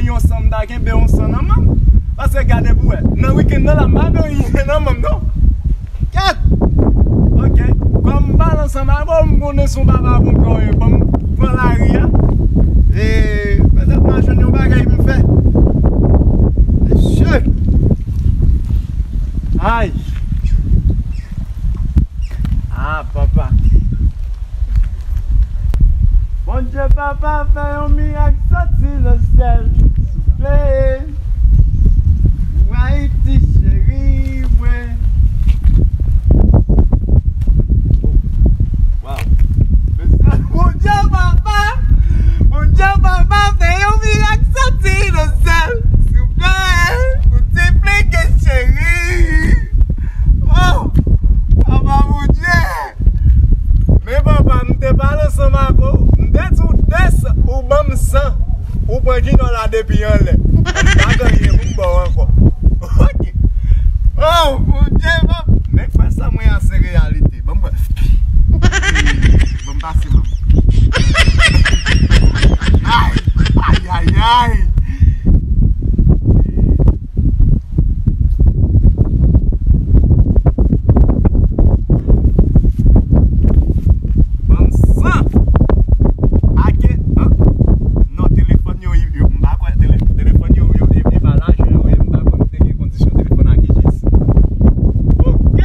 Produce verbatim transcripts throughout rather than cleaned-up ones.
Yon san, m ta kenbe yon san nan men m. Paske gade pou wè. Nan wikenn nan la, m pa gen anyen nan men m, non. Kèt! Ok. Kòm m pale ansanm avè w, m konnen se yon papa pou m kòye. Ban m pran lari a. E petèt m a jwenn yon bagay pou m fè. Mesye! Ay! Ah, papa. Bondye, papa, fè yon mirak soti nan syèl, souple. Pou Ayiti cheri mwen. Oh, wow. Mesye, Bondye, papa. Bondye, papa, fè yon mirak soti nan syèl, souple. Pou ti pleke cheri. Oh, papa Bondye. Men papa, m te pale ansanm avè w. M te di w de san, ou ban m san. Ou pran Junior la depi anlè. M pa gen anyen pou m ba w ankò. Ok. Oh, Bondye, papa. Men kwè sa mwen a se reyalite. Ban m kwè. Ban m pase, man. Ay, ay, ay, ay. Ban m san. Ake, an? Non, telefòn yo, yo, m pa kwè tele-, telefòn yo, yo, e, e pa lajan yo ye, m pa konn te gen kondisyon telefòn Ake jis. Ok.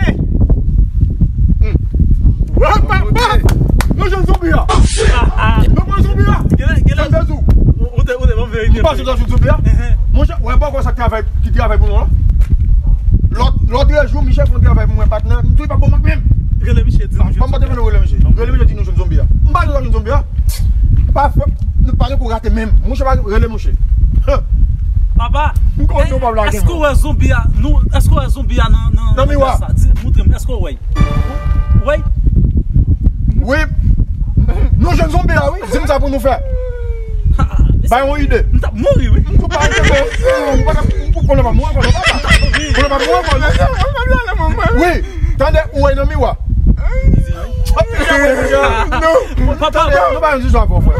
Hmm. Wè, papa! Nou jwenn zonbi a! Nou pran zonbi a! Genlè, genlè. Sa m te di w. Ou, ou te, ou te ban m verite. M panse w ta jwenn zonbi a. Monchè, wè, bòkò sa k travay, ki travay pou nou an. Lòt, lòt jou, Michel fè yon travay pou mwen, patnè. M di w pa bon mank menm. Rele Michel, di nou jwenn zonbi a. Ban m pote fè nou rele Michel. Rele Michel, di nou jwenn zonbi a. M pa di w ta jwenn zonbi a. Pa fè, nou pa gen pou rate menm. Monchè, pa rele Michel. Papa, m konnen w pa lage, èske w wè zonbi a? Nou, èske w wè zonbi a nan, nan, nan miwa? Di, montre m, èske w wè? Wi. Wi. Nou jwenn zonbi a, wi. Di m sa pou nou fè. Bay yon ide. M t ap mouri, wi. M tou pa ide, men. M pa t ap, m pou konnen pa mouri ankò, non, papa. Konnen pa mouri ankò, non. Wi. Tande, ou wè nan miwa. Non. Papa, nou pa yon zizwa avè w, frè.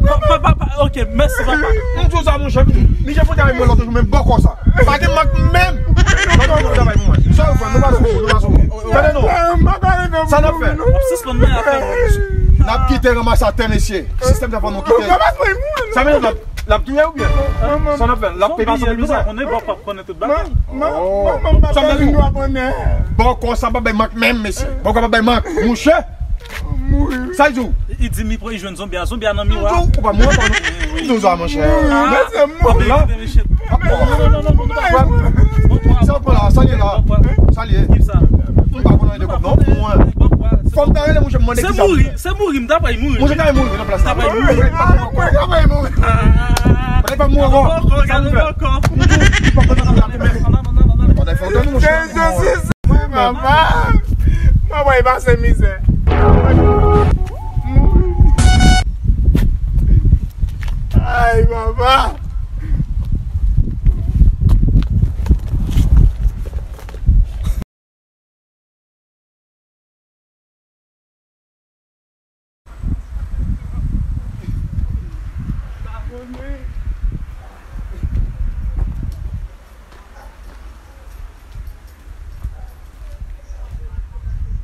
Papa, papa, ok, mèsi, papa. M di w sa, monchè. Michel fout avèk mwen lòt jou, men bòkò sa. Pa gen mank menm. Sa w fè, nou pa sou, nou pa sou. Tande non. Sa n ap fè? W ap sispann men afè nou. N ap kite ranmase atè, mesye. Sistèm sa fè nou kite. Sa vle di l ap, l ap touye oubyen? Sa n ap fè? L ap peye pa sanble mizè. Konnen bòkò ap konnen tout bagay. Sa m di w. Bòkò sa pa bay mank menm, mesye. Bòkò pa bay mank. Monchè. Sa l di w? Li di m li pran, li jwenn zonbi a. Zonbi a nan miwa. Ou pa mouri ankò, non. M di w sa, monchè. Mwen se mou. Non, non, non, non, non, non. Sa w pran la, sa l ye la. Sa l ye. M pa konn anyen de kòb, non. Mwen. Fò m ta rele monchè, m mande kisa. Se mouri, se mouri, m ta pral mouri. Monchè, ta mouri nan plas la. Ta pral mouri. Mwen ta pral mouri. Mwen pa mouri ankò. Sa m fè? M pa konn anyen de kòb. Fò w ta fè w tande, monchè. Mwen, papa, mwen pral pase mizè. Ay, papa.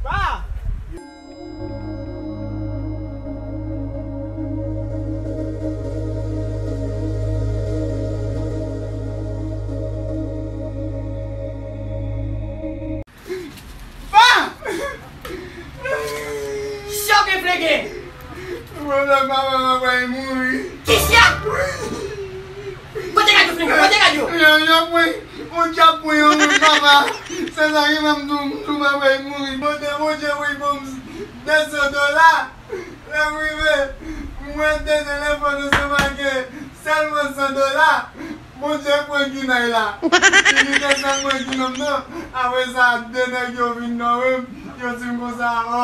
Pa! Kisa w gen flege? Mwen, papa, mwen pral mouri. Kisa? Kote gad yo, flege? Kote gad yo? Yo, yo pran, yon djab pran yon moun, papa. Se sa ki fè m tou, m tou mwen pral mouri. Mande Bondye pou l ban m de san dola. Lè m rive, m wè de telefòn ansanm ak sèlman san dola. Bondye pran kinay la. Li te sèlman kinan m nan. Apre sa, de nèg yo vin nonmen m. Yo di m konsa, o,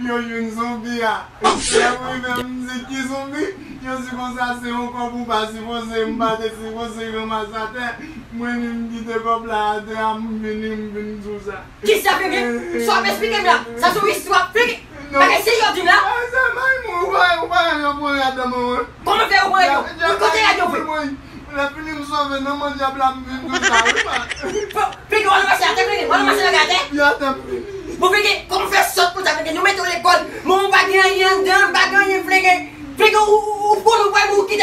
yo jwenn zonbi a. Lè m rive, m di, ki zonbi? Yo di konsa, se yon kòb ou pa sipoze, m pa te sipoze ranmase atè. Mwen menm, m kite kòb la atè a, m vini, m vin di w sa. Kisa, Fede? Sa w ap esplike m la? Sa se yon istwa, Fede. Bagay serye w di m la? Sa, sa, mwen, mwen, ou pa, ou pa, yo pran rad nan men w. Kòman fè yo pran rad yo? Kote rad yo, Fede? Lè fini m sove nan men dyab la, m vin konsa wi pa. Figi w al ranmase atè, figi w al ranmase bagay atè. Epi atè m vin. Bon, figi, kòman w fè sòt konsa, figi, nou mete w lekòl, men ou pa gen anyen anndan, pa gen anyen figi. Figi, ou ou ou konn ou pral mouri, kite